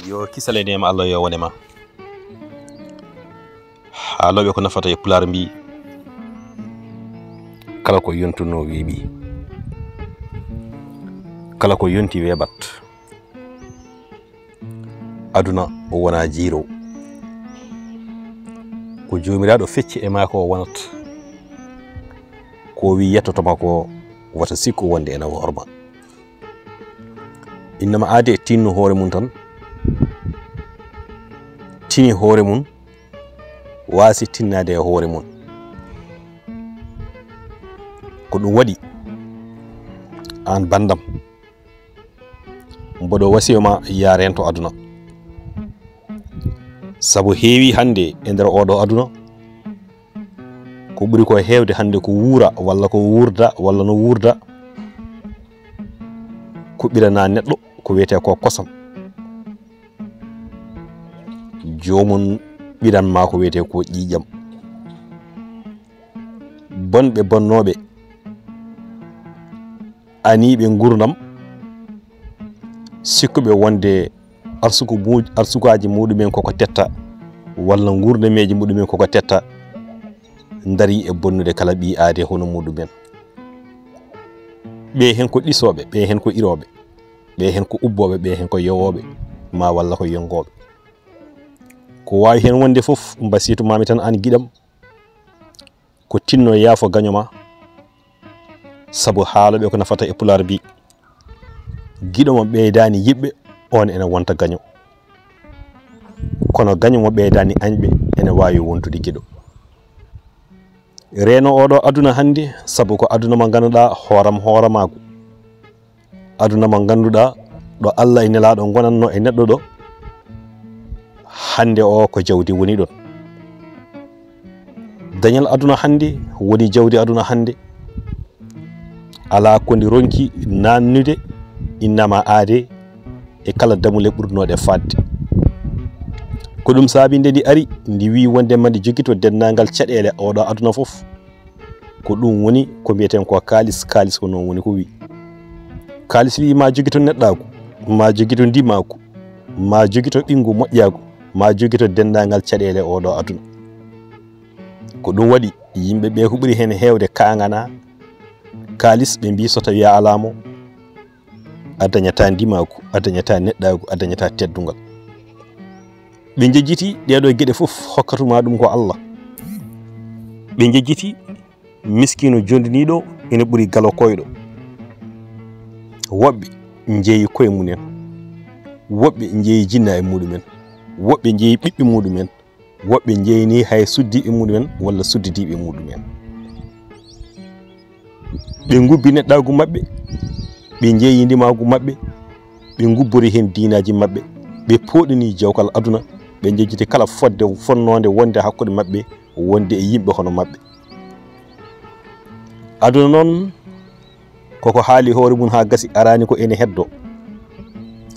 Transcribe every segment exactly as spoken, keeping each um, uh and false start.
Yo kisal e neema Allah yo wone ma. Haalooɓe ko nafata e pulaar mbii, kala ko yontunoo weeɓii, kala ko yonti weeɓat. Aduna wonaa jiiro. Ko Joomiraaɗo fecci e maa ko wonat. Ko o wii yettoto ma ko, wota sikku wonde ena worma. Innama aade tinno hoore mum tan. Tini hoore mum, waasi tinnaade e hoore mum. Ko ɗum waɗi, aan banndam, mboɗo wasiyo ma, yaa reento aduna. Sabu heewi hannde e nder oɗo aduna, ko ɓuri ko heewde hannde ko wuura walla ko wuurda walla no wuurda, ko ɓirana neɗɗo ko wiyetee ko kosam. Joomum ɓiran ma ko wiyetee ko ƴiiƴam. Bonɓe bonnooɓe, aniiɓe nguurndam, sikkuɓe wonde arsuku mu-, arsukaaji muɗumen koko tetta, walla nguurdameeji muɗumen koko tetta, ndarii e bonnude kala ɓii aade hono muɗumen. Ɓee heen ko ɗisooɓe, ɓee heen ko irooɓe, ɓee heen ko ubbooɓe, ɓee heen ko yowooɓe, maa walla ko yonngooɓe. Ko waawi heen wonde fof, mbasiitu maami tan aan giɗam, ko tinno yaafo gaño ma, sabu haalooɓe ko nafata e pulaar mbii, giɗo mo ɓeydaani yiɓɓe, oon ene wonta gaño. Kono gaño mo ɓeydaani añɓe ene waawi wontude giɗo. Reeno oɗo aduna hannde, sabu ko aduna mo ngannduɗaa hooram hooramaagu. Aduna mo ngannduɗaa ɗo Allah e Nelaaɗo ngonatno e neɗɗo ɗo, hannde o ko jawdi woni ɗon. Dañal aduna hannde woni jawdi aduna hannde. Alaa ko ndi ronki naannude, innama aade e kala damule ɓurnooɗe faaɗde. Ko ɗum saabi nde ndi ari, ndi wii wonde ma ndi jogito denndaangal caɗeele oɗo aduna fof. Ko ɗum woni ko mbiyeten ko kaalis, kaalis ko noon woni ko wii. Kaalis wii ma jogito neɗɗaagu, ma jogito ndimaagu, ma jogito ɓinngu moƴƴaagu, ma jogito denndaangal caɗeele oɗo aduna. Ko ɗum waɗi yimɓe ɓe ko ɓuri heen heewde kaanganaa kaalis, ɓe mbii so tawii a alaa mo, a dañataa ndimaagu, a dañataa neɗɗaagu, a dañataa teddungal. Ɓe njejjiti ɗeeɗo geɗe fof, hokkatuma ɗum ko Allah. Ɓe njejjiti miskiino jondiniiɗo ina ɓuri galo koyɗo. Woɓɓe njeeyi koye mum en, woɓɓe njeeyi jinna e muɗum en, woɓɓe njeeyi ɓiɓɓe muɗum en, woɓɓe njeeyni hay suddiiɓe muɗum en walla suddidiiɓe muɗum en. Ɓe ngubbi neɗɗaagu maɓɓe, ɓe njeeyi ndimaagu maɓɓe, ɓe ngubbori heen diinaaji maɓɓe, ɓe pooɗini jawkal aduna, ɓe njejjiti kala fodde fonnoonde wonde hakkunde maɓɓe, wonde e yimɓe hono maɓɓe. Aduna noon, koko haali hoore mum haa gasi, araani ko ene heddo.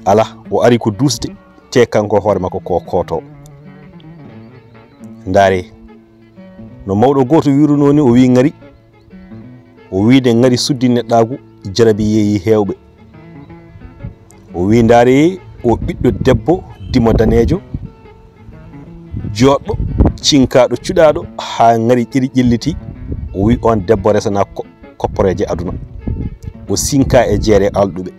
Alaa, o ari ko duusde, te kanko hoore makko ko kooto. Ndaare, no mawɗo gooto wiirunoo ni, o wii ŋari, o wii nde ŋari suddi neɗɗaagu, jarabi yeeyi heewɓe. O wii, ndaare, o ɓiɗɗo debbo, dimo daneejo, jooɗɗo, cinkaaɗo, cuɗaaɗo, haa ŋari ƴiri ƴelliti. O wii, oon debbo resana ko-, kopporeeje aduna. O sinka e jeere alɗuɓe.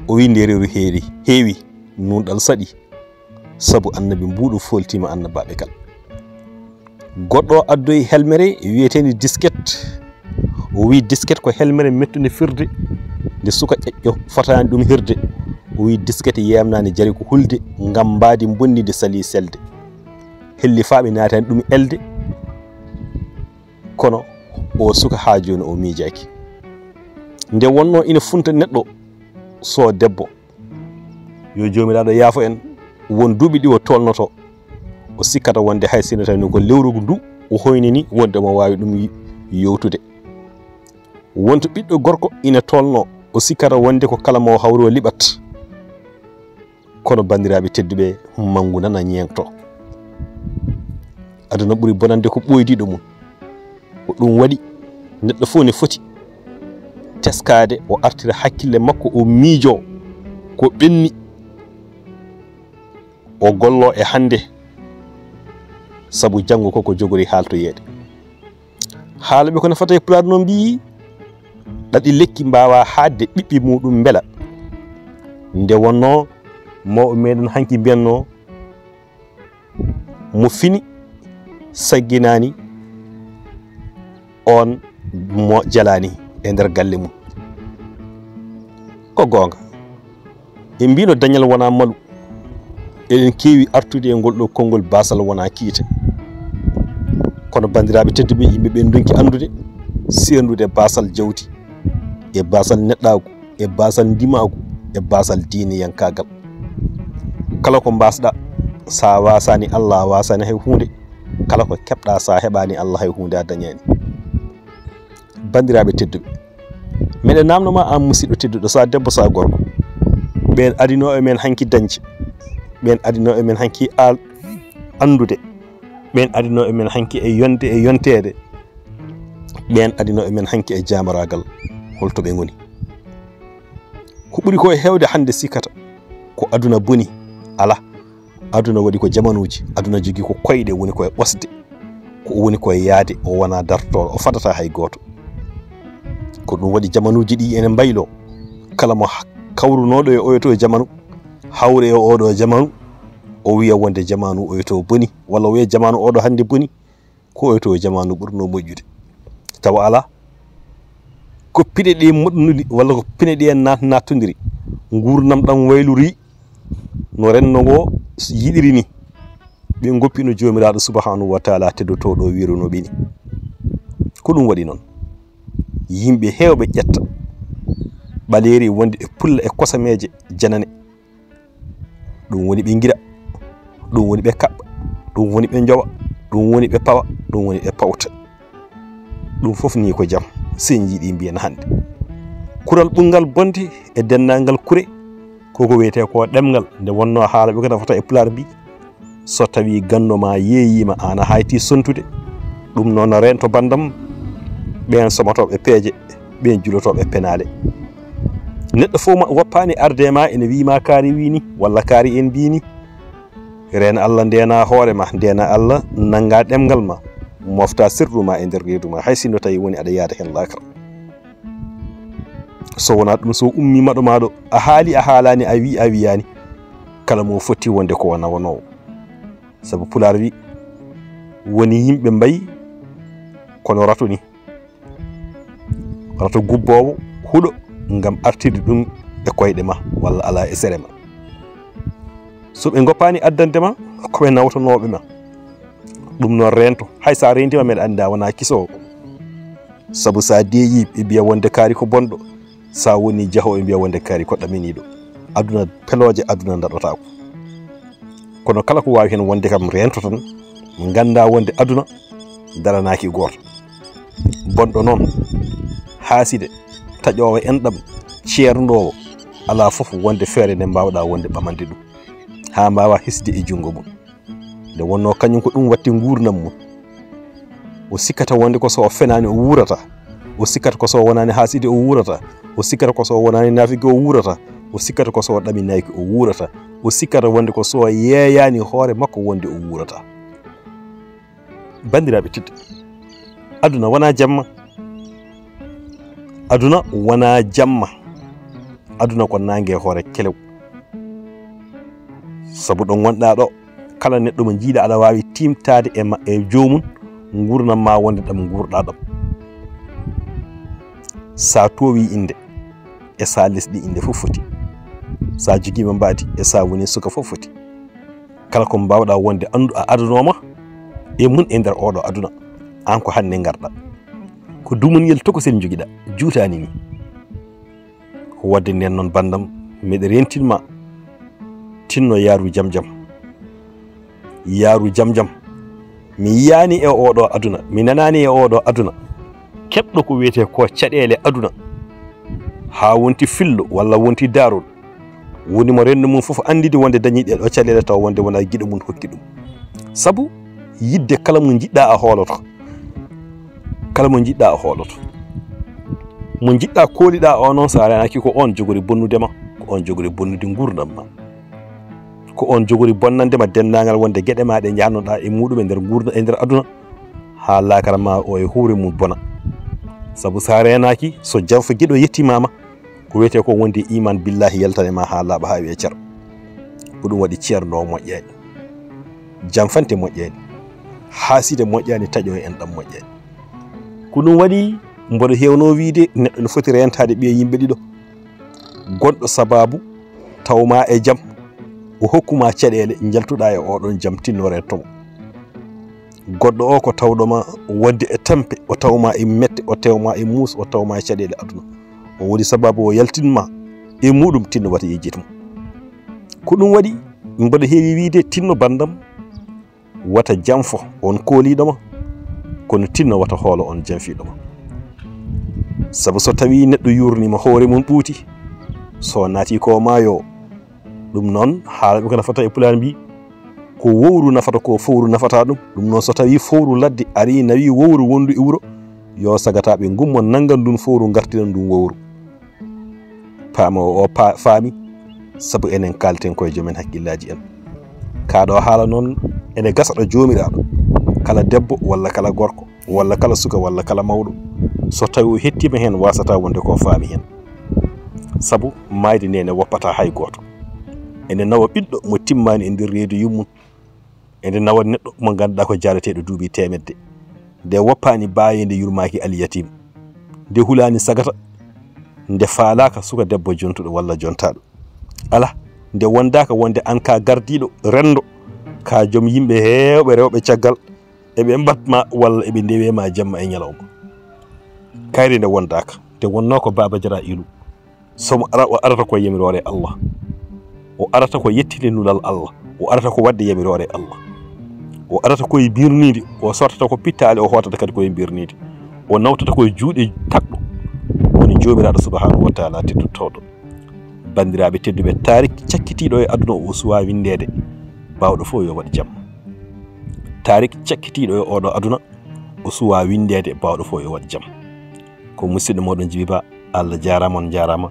O wii, nde reeru heeri, heewi, nuunɗal saɗi, sabu annabi mbuuɗo fooltiima annabaaɓe kala. Goɗɗo o addoyi helmere wiyeteende disket. O wii, disket ko helmere mettunde firde, nde suka ƴeƴƴo fotaani ɗum hirde. O wii, disket yeemnaani jari ko hulde, ngam mbaadi mbonni nde salii selde. Hellifaaɓe naatani ɗum elde, kono o suka haa jooni o miijaaki. Nde wonnoo ina funta neɗɗo so debbo, yo Joomiraaɗo yaafo en, won duuɓi ɗi o tolnoto, o sikkata wonde hay sinno tawii ko lewru ndu o hoynini wonde omo waawi ɗum yowtude. Wonto ɓiɗɗo gorko ina tolno, o sikkata wonde ko kala mo o hawri o liɓat. Kono banndiraaɓe tedduɓe, manngu nana ñeeŋto. Aduna ɓuri bonande ko ɓooydiiɗo mum. Ko ɗum waɗi neɗɗo fof ne foti Teskaade, o artira hakkille makko, o miijoo ko ɓenni, o golloo e hannde, sabu janngo ko ko jogori haaltoyeede. Haala ɓe kono fata e pulaar noon mbiyi, ɗaɗi lekki mbaawa haɗde ɓiɓɓe muɗum mbela. Nde wonnoo mawɓe meɗen hanki mbiyatnoo, mo fini sagginaani, on mo jalaani e nder galle mum. Ko goonga. En mbino dañal wonaa malu. Eɗen keewi artude e ngol ɗo konngol, baasal wonaa kiite. Kono banndiraaɓe tedduɓe, yimɓe ɓe ndonki anndude, seerndude baasal jawdi, e baasal neɗɗaagu, e baasal ndimaagu, e baasal diiniyankaagal. Kala ko mbaasɗa, so a waasaani Allah, a waasaani hay huunde. Kala ko keɓɗa, so a heɓaani Allah, hay huunde a dañaani. Banndiraaɓe tedduɓe, meɗen naamno ma, an musiɗɗo tedduɗo, so a debbo, so a gorko, ɓeen adinoo e men hanki dañde, ɓeen adinoo e men hanki al-, anndude, ɓeen adinoo e men hanki e yonde e yonteede, ɓeen adinoo e men hanki e jaamaraagal, holto ɓe ngoni? Ko ɓuri ko e heewde hannde sikkata ko aduna boni. Alaa. Aduna waɗi ko jamanuuji, aduna jogii ko koyɗe, woni ko e ɓosde, ko woni ko e yaade, o wonaa dartooɗo, o fadataa hay gooto. Ko ɗum waɗi jamanuuji ɗi ene mbayloo. Kala mo ha-, kawrunooɗo e oyoto jamanu, hawre e oɗo jamanu, o wiya wonde jamanu oyoto boni, walla o wiya jamanu oɗo hannde boni, ko oyoto jamanu ɓurno moƴƴude. Tawa alaa, ko pine ɗe moɗnuɗi, walla ko pine ɗe naat-, nattondiri, nguurndam ɗam waylori, no renndo ngo yiɗiri ni. Ɓe ngoppino Joomiraaɗo Subhaanahu wa Taala teddotooɗo, wiiruno ɓe ni. Ko ɗum waɗi noon, yimɓe heewɓe ƴetta ɓaleeri wonde e pulla e kosameeje janane. Ɗum woni ɓe ngira, ɗum woni ɓe kaɓɓa, ɗum woni ɓe njowa, ɗum woni ɓe pawa, ɗum woni ɓe pawta. Ɗum fof ni ko jam, so en njiɗi mbiyen hannde. Kural ɓurngal bonde e denndaangal kure, koko wiyetee ko ɗemngal, nde wonnoo haala ɓe ko nafata e pulaar mbi, so tawi ganndo ma yeeyiima, aan a hayti sontude, ɗum noon reento banndam, ɓeen somotooɓe peeje, ɓeen julotooɓe penaale. Neɗɗo fof ma woppaani arde ma ene wiyi ma kaari wi ni, walla kaari en mbi ni. Reen Allah, ndeena hoore ma, ndeena Allah, nannga ɗemngal ma, mofta sirru ma e nder reedu ma, hay sinno tawi woni aɗa yaada heen laakara. So wonaa ɗum, so ummii maɗo maaɗo, a haali, a haalaani, a wii, a wiyaani, kala mo fotti wonde ko o nawanoowo. Sabu pulaar wi, woni yimɓe mbayi kono rato ni. Rato gubboowo huɗo ngam artirde ɗum e koyɗe ma walla alaa e sere ma. So ɓe ngoppaani addande ma, ko ɓe nawtanooɓe ma. Ɗum noon reento, hay so a reentima, mbeɗa anndi a wonaa kisoowo. Sabu so a deeƴii, ɓe mbiya wonde kaari ko bonɗo, so a wonii jahoowo, ɓe mbiya wonde kaari ko ɗaminiiɗo. Aduna pelooje, aduna daɗotaako. Kono kala ko waawi heen wonde kam, reento tan, ngannda wonde aduna daranaaki gooto. Bonɗo noon, haaside, taƴoowo enɗam, ceerndoowo, alaa fof wonde feere nde mbaawɗa wonde ɓamande ɗum, haa mbaawa hisde e junngo mum. Nde wonnoo kañum ko ɗum watti nguurndam mum. O sikkata wonde ko so o fenaani o wuurata. O sikkata ko so o wonaani haasidi o wuurata. O sikkata ko so o wonaani naafiki o wuurata. O sikkata ko so o ɗaminaaki o wuurata. O sikkata wonde ko so o yeeyaani hoore makko wonde o wuurata. Banndiraaɓe tedduɓe, aduna wonaa jamma. Aduna wonaa jamma. Aduna ko naange e hoore kelew. Sabu ɗo ngonɗaa ɗo, kala neɗɗo mo njiiɗa aɗa waawi tiimtaade e ma-, e joomum, nguurndam ma wonde ɗam nguurɗaa ɗam. Sa toowi innde, e sa lesɗi innde fof foti. Sa jogiima mbaadi, e sa woni suka fof foti. Kala ko mbaawɗa wonde anndu a adanooma e mum e nder oɗo aduna, aan ko hannde ngarɗa. Ko dumuniyel tokosel njogiɗa, juutaani ni. Ko waɗde nden noon, banndam, miɗa reentin ma, tinno yaaru jam jam. Yaaru jam jam. Mi yiyaani e oɗo aduna, mi nanaani e oɗo aduna. Keɓɗo ko wiyetee ko caɗeele aduna. Haa wonti fillo walla wonti daarol. Woni mo renndo mum fof anndidi wonde dañi ɗe ɗo caɗeele taw wonde wonaa giɗo mum hokki ɗum. Sabu yiɗde kala mo njiɗɗa a hooloto. Kala mo njiɗɗa a hooloto. Mo njiɗɗa kooliɗa o noon, so a reenaaki, ko oon jogori bonnude ma, ko oon jogori bonnude nguurndam ma, ko oon jogori bonnande ma denndaangal wonde geɗe ma ɗe njahannoɗa e muɗum e nder nguurndam e nder aduna, haa laakara ma o e hoore mum bona. Sabu so a reenaaki, so janfa giɗo yettimaama, ko wiyetee ko wonde iman billahi yaltane ma haa laaɓa haa wiye cer. Ko ɗum waɗi ceerno o moƴƴaani, janfante moƴƴaani, haaside moƴƴaani, taƴo e enɗam moƴƴaani. Ko ɗum waɗi mboɗo heewno wiyde neɗɗo no foti reentaade ɓiye yimɓe ɗiɗo. Gonɗo sababu tawma e jam, o hokkuma caɗeele, njaltuɗa e oɗon jam, tinno rentomo. Goɗɗo o ko tawɗoma wonde e tampe, o tawma e mette, o tawma e muus, o tawma e caɗeele aduna. O woni sababu o yaltinma e muɗum, tinno wata yejjitmo. Ko ɗum waɗi mboɗo heewi wiyde tinno banndam, wata janfo on kooliɗoma, kono tinno wata hoolo on janfiɗoma. Sabu so tawi neɗɗo yurnima, hoore mum ɓuuti, so naati ko maayo. Ɗum noon, haalaɓe ko nafata e pulaar mbi, ko wowru nafata, ko fowru nafata ɗum. Ɗum noon, so tawi fowru ladde ari nawi wowru wondu e wuro, yo sagataɓe ngummo nanngan ndun fowru, ngartiran ndun wowru. Paama o pa-, faami, sabu enen kaalten koye joomen hakkillaaji en. Kaa ɗo haala noon ene gasa ɗo joomiraaɗo, kala debbo walla kala gorko, walla kala suka, walla kala mawɗo, so tawi o hettima heen, wasata wonde ko faami heen. Sabu maayde nde ne woppata hay gooto. Ene nawa ɓiɗɗo mo timmaani e nder reedu yummum. Ene nawa neɗɗo mo ngannduɗaa ko jaareteeɗo duuɓi teemedde. Nde woppaani baaye, nde yurmaaki alyatim. Nde hulaani sagata. Nde faalaaka suka debbo jontuɗo walla jontaaɗo. Alaa, nde wondaaka wonde aan ka gardiiɗo renndo, ka joom yimɓe heewɓe rewɓe caggal, eɓe mbatma walla eɓe ndewe ma jamma e ñalawma. Kayre nde wondaaka, nde wonno ko Baaba Jara ilu. Somo ara, o arata ko yamiroore Allah. O arata ko yettinde nulal Allah. O arata ko waɗde yamiroore Allah. O arata koye birniide, o sortata ko pittaali, o hootata kadi koye birniide. O nawtata koye juuɗe taɗɗo, woni Joomiraaɗo subhanahu wa taala teddotooɗo. Banndiraaɓe tedduɓe, taarik cakkitiiɗo e aduna o suwaa winndeede, baawɗo fof yo waɗ jam. Taarik cakkitiiɗo e oɗo aduna o suwaa winndeede, baawɗo fof yo waɗ jam. Ko musidɗo mooɗon Jibi Ba, Allah jaaraama, on njaaraama.